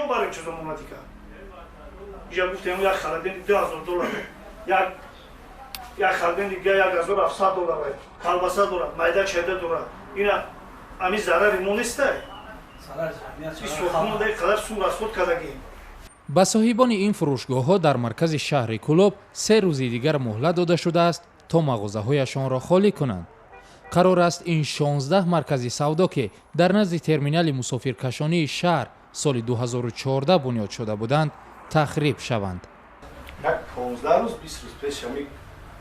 барем чизо монадика. Ижа гуфтем як холодильник $2000, як холодильник $1700, колбаса дорад, майда чайда дорад. Ина ами зарари мо нестай. Ин сохтмон дар қадар сум расход кардагием. Ба соҳибони ин фурӯшгоҳҳо дар маркази шаҳри Кӯлоб 3 рӯзи дигар муҳлат дода шудааст то мағозаҳояшонро холӣ кунанд. Қарор аст ин 16 маркази савдо, ки дар назди терминали мусофиркашонии шаҳр соли 2014 бунёд шуда буданд, тахриб шаванд. Як 15 рӯз, 20 рӯз пеш ҳами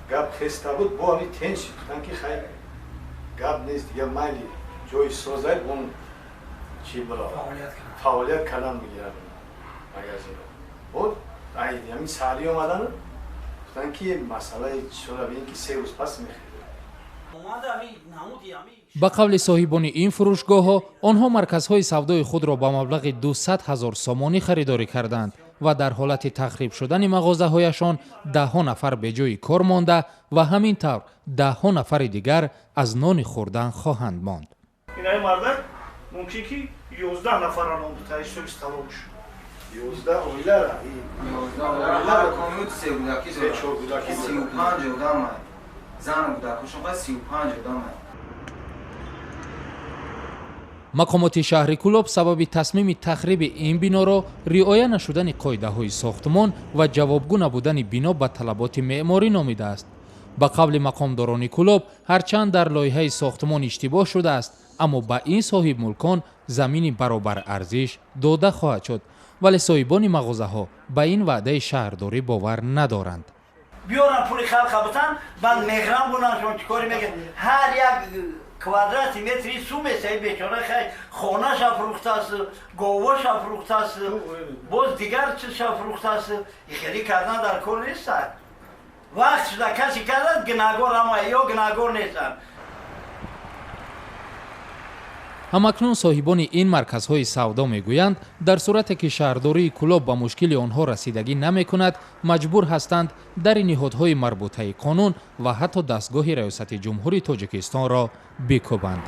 гап хеста буд, бо ҳами тенши гуфтанд, ки хай гап нест, дигар майли ҷои созай он чи бира фаъолият кардан мегирад магазинро. Бод ҳамин саҳри омадан гуфтанд, ки масъалаи чиро бинем, ки 3 рӯз пас мехӯрем. Ба қавли соҳибони ин фурӯшгоҳҳо, онҳо марказҳои савдои худро ба маблағи 200 ҳазор сомонӣ харидорӣ карданд ва дар ҳолати тахриб шудани мағозаҳояшон даҳҳо нафар беҷои кор монда ва ҳамин тавр даҳҳо нафари дигар аз нони хӯрдан хоҳанд монд. Инаи мардак мумкин ки 11 нафарро нон бита ҳисоби столовуш. 11 оилара. 11 комют се гудаки дорад. Се чор гудаки дорад. 35 одам. Зан гудакушон қай 35 одам. Мақомоти шаҳри Кӯлоб сабаби тасмими тахриби ин биноро риоя нашудани қоидаҳои сохтмон ва ҷавобгӯ набудани бино ба талаботи меъморӣ номидааст. Ба қавли мақомдорони Кӯлоб, ҳарчанд дар лоиҳаи сохтмон иштибоҳ шудааст, аммо ба ин соҳибмулкон замини баробарарзиш дода хоҳад шуд. Вале соҳибони мағозаҳо ба ин ваъдаи шаҳрдорӣ бовар надоранд. Биёран пули халқа бутан, баъд меҳрам бунашон чӣ кори мекунад. Ҳар як квадрати метри сум месаи бечора хай хонаша фурӯхтааст, говоша фурӯхтааст, боз дигар чизша фурӯхтааст. Хеле кардан дар кор нестад. Вақт шуда касе кардад, гунаҳгор ама ё гунаҳгор нестанд. Ҳамакнун соҳибони ин марказҳои савдо мегӯянд, дар сурате ки шаҳрдории Кӯлоб ба мушкили онҳо расидагӣ намекунад, маҷбур ҳастанд дари ниҳодҳои марбутаи қонун ва ҳатто дастгоҳи раёсати ҷумҳури Тоҷикистонро бикӯбанд.